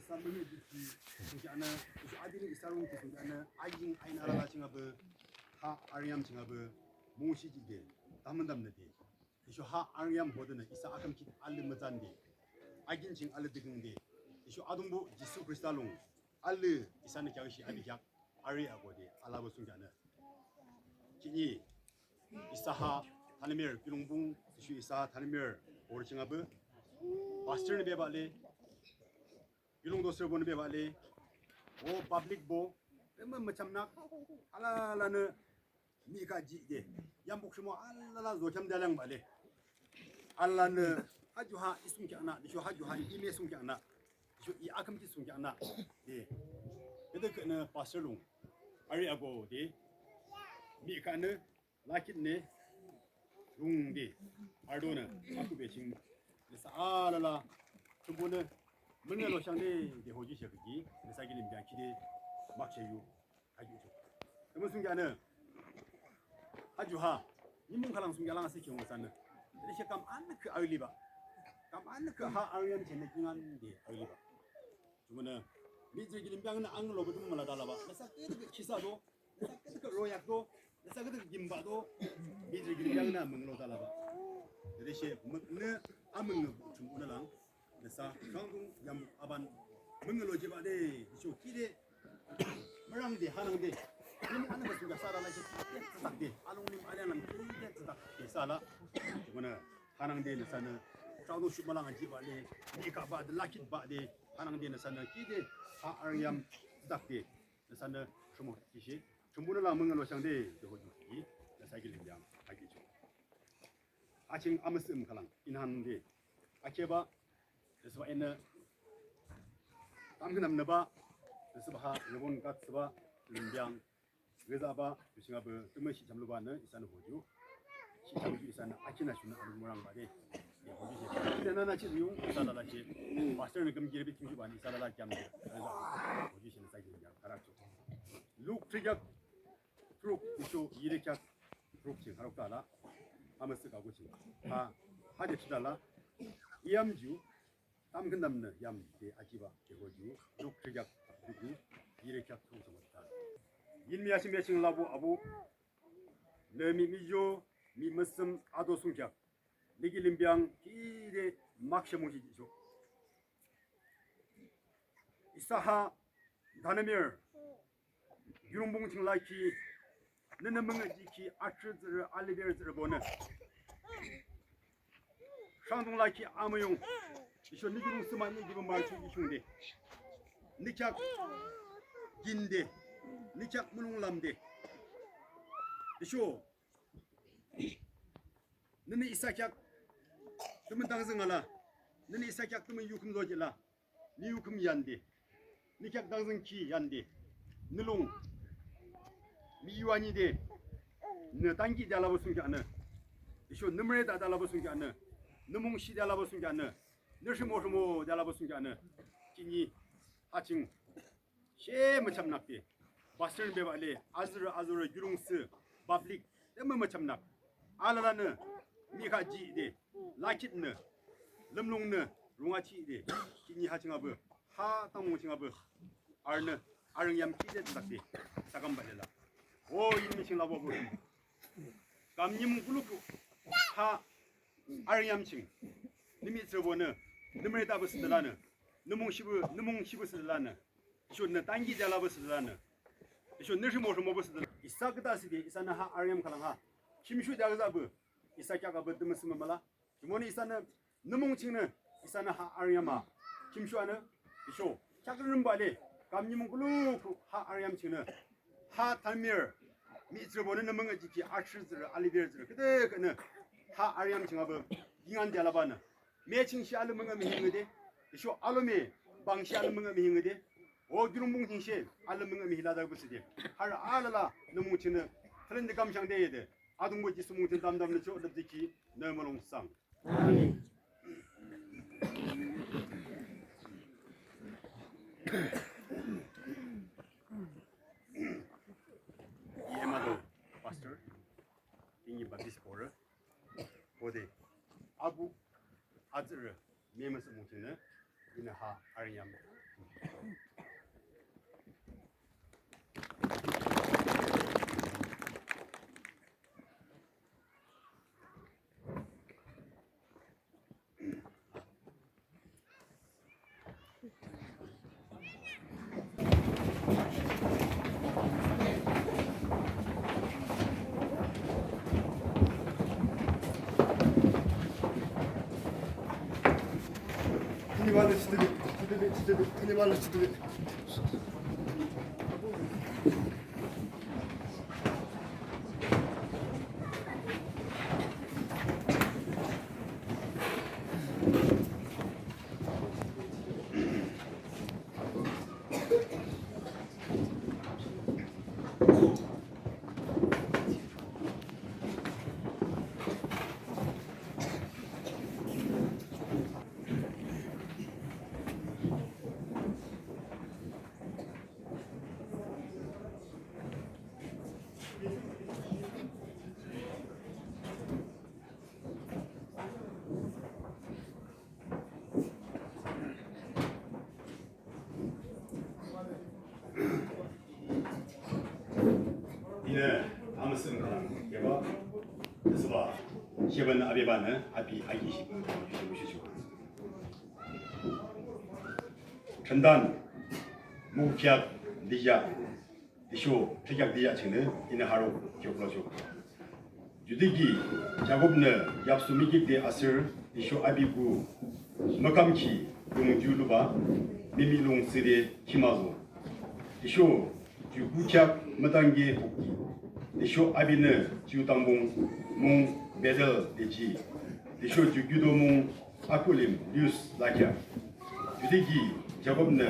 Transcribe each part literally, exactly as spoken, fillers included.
Sa münye jihkhi thsungkheaknü, tüsho athini isa rungkhi thsungkheaknü, ayin ain alala ching abe, ha arüngyam ching abe, mungshi jihde, tamkhüntamnüde. Tüsho ha arüngyam hodenü isa akhümkhit alü mütsande, akin ching alü düküngde. Tüsho Atungpuh Jisu Khrista lung alü isanü kheaküshe api kheak arü akode alabo thsungkheaknü. Khihni isa ha Thanamir kiulongpung, tüsho isa ha Thanamir borü ching abe, pastornü bebah le, kiulong doserübonü bebah le, o publicbo, tümü müchamnak alalanü mihkhah jihde, yampuk rhimo alala zokheamde alangbah le. Alalanü ha ju ha I thsungkheaknü, tüsho ha ju ha I me thsungkheaknü, tüsho I akhümkhit thsungkheaknü de, küdükhühnü pastor lung arü akode, mihkhahnü, lakhitnü, rungde, ardonü, akhuhbe ching, nüsa alala Thrünpuhnü müngüh loshangde de hojushe kiki, nüsa kilim kheak khide makshe yu, ha ju cho, tümü thsungkheaknü, ha ju ha nimung khülang thsungkheak lang asühkhi nüsanü, tüshe kam anükhüh aliba, kam anükhüh ha arüngyam chingnü kingande aliba. Jumonü mihtsürü kilim kheaknü angülobo tümü müla de alaba, nüsa küdükhüh khisa do, nüsa küdükhüh royak do, nüsa küdükhüh kimbah do, mihtsürü kilim kheaknü amüngülo de alaba, tüshe müknü amüngübuh Thrünpuhnü lang, nüsa rhangdung yam aban müngülo jihbah de, tüsho kide mürangde hanangde, nimung anükhüh thsungkheak isa alalashe kide thsüdakde, alunglim alianam kide thsüdakde isa ala, jumonü hanangde nüsanü rhangdung shubmülang ajihbah le, mihkhah bah de, lakhit bah de, hanangde nüsanü kide ha arüngyam thsüdakde, nüsanü rhimokishe, Thrünpuhnü lang müngüh loshangde de hojukhi, nüsa kilim kheak ha ju cho, ha ching Amüsüh Wungkhalang inhande, akhiba, tüsüba inü tamkhüntamnübah, tüsüba ha rübon katsübah, limbang, yüzahbah, tüsho ching abe tümü shihcham lubanü isanü hoju, shihcham ju isanü akin ashunü arung mürangba de, de hojushe, inü nana chih yung isa alalashe, pastornü kümkirü bit kimshubanü isa alala kheamde, yüzah, hojushe nüsa kilim kheak kharak cho, Luk thürükheak thuruk tüsho yirü kheak thuruk ching harokta la, Amüsüh Kaku ching, ha, hade thsüde la, I yam ju tamkhüntamnü yam de ajiba de hoju, Luk thürükheak thuruk, yirü kheak thuruk ching harokta, yinmi ashime ching labuh abuh, nü mihmuzho, mihmüsüm ato thsungkheak, nü kilim kheak khide makshe mungshi jihchoh. Isa ha Thanamir kiulongpung ching lakhi, nünü müngüh jihkhi atsührü tsührü aliberü tsührübonü rhangdung lakhi amüyung, tüsho nü kiulong süma nü kiulong marüchoh kishungde, nü kheak kinde, nü kheak mulonglamde, tüsho nünü isa kheak tümü dangzüng ala, nünü isa kheak tümü yukhüm zojih la, nü yukhüm yande, nü kheak dangzüng ki yande, nü lung miyu anide, nü tankihde alabo thsungkheaknü, tüsho nü müreda de alabo thsungkheaknü, nü mungshide alabo thsungkheaknü, nü rhimo rhimode alabo thsungkheaknü, khihni ha ching she müchamnakde, pastornü bebah le, azürü azorü, kiulongthsü, public tümü müchamnak alalanü mihkhah jihde, lakhitnü, lümlungnü rungachihde, khihni ha ching abe, ha tamung ching abe, arünü arüngyam khide thsüdakde isa kambah le la, o yinmi ching labuh abuh, kam nimung kuluku ha arüngyam ching, nü mihtsürübonü, nü müretapü thsüde lanü, nü mungshibe, nü mungshibe thsüde lanü, tüsho nü tankihde alapü thsüde lanü, tüsho nü rhimo rhimopü thsüde lanü, isa küdah thsüde isanü ha arüngyam khülang ha khimshude aküzahpü, isa kheak abe tümü thsümü müla. Jumonü isanü, nü mung chingnü, isanü ha arüngyam a khimshuanü, tüsho kheakü rhimobah le, kam nimung kuluku ha arüngyam chingnü, ha Thanamir mihtsürübonü nü müngüh jihkhi atsührü tsührü aliberü tsührü küdükhühnü ha arüngyam ching abe kingande alabanü, me ching she alü müngühmühi ngüde, tüsho alomi bang she alü müngühmühi ngüde, o kiulongpung ching she alü müngühmühi lade püsüde, harü alala nü mung chingnü thülünde kamshangde yede, Atungpuh Jisu mung ching tamtamnüchoh. Lüpdükhi nü mulong thsang. I Emado pastor, Yinggi Baptist borü, hode abuh, azürü, me müsüh mung chingnü, inü ha arüngyam Inü amüsüh khülang keba, thsüba, shebanü abebanü api akishiba, yushiba shucho. Thründan, mükheak dija, tüsho thürükheak dija chingnü inü harü kyo kulocho. Judüki Jakobnü yapsu mükheak de asür, tüsho api gu mükamkhi lung ju luba, mihmih lung thsüde khima zo. Tüsho ju kukheak mütangke hokki. Tüsho apinü ju dangpung mung Betel de ji. Tüsho ju kiuto mung Akhulim Luz lakheah. Judüki Jakobnü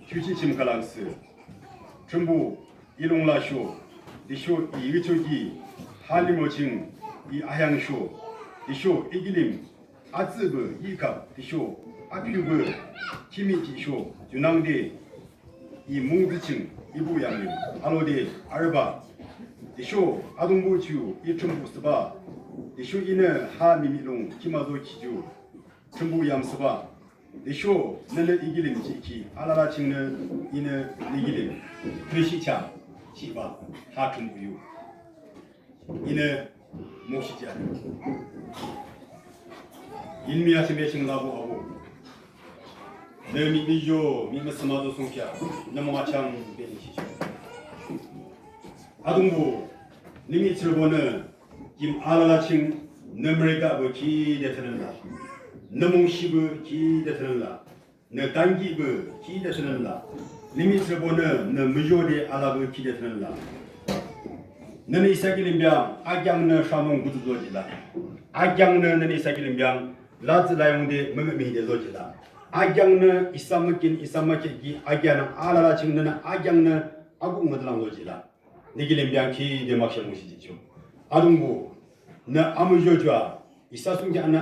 ju ching chim khülang thsü. Thrünpuh, I lung lasho, tüsho I yüchoki ha limro ching I aheangsho, tüsho I kilim atsübe yikhap, tüsho apiube khimik jisho, junangde I mungtsü ching I buh yamlim alode arübah. Tüsho Atungpuh ju I Thrünpuh thsübah. Tüsho inü ha mihmih lung khima zo ki ju Thrünpuh yam thsübah. Tüsho nünü I kilim jihkhi alala chingnü inü nü kilim thrünshihcham shihbah, ha Thrünpuh yu. Inü mungshi jihang. Yinmi ashe me ching labuh abuh. Nü mihmih yo, mihmih thsüma zo thsungkheak, nü mung achang beni shicho. Atungpuh, nü mihtsürübonü, kim alala ching, nü mürega be ki de thünenla. Nü mungshibe ki de thünenla. Nü tankibe ki de thünenla. Nü mihtsürübonü, nü müyode alabe ki de thünenla. Nünü isa kilim biang, akeangnü shanung kutu zojila. Akeangnü nünü isa kilim biang, latsü layungde mümümi de zojila. Akeangnü isa mükin, isa mükeki, akeangnü alala ching nünü akeangnü aku müdlang zojila. Nü kilim biang ki de makshe mungshi jicho. Atungpuh, nü amüyo jua, isa thsungkheaknü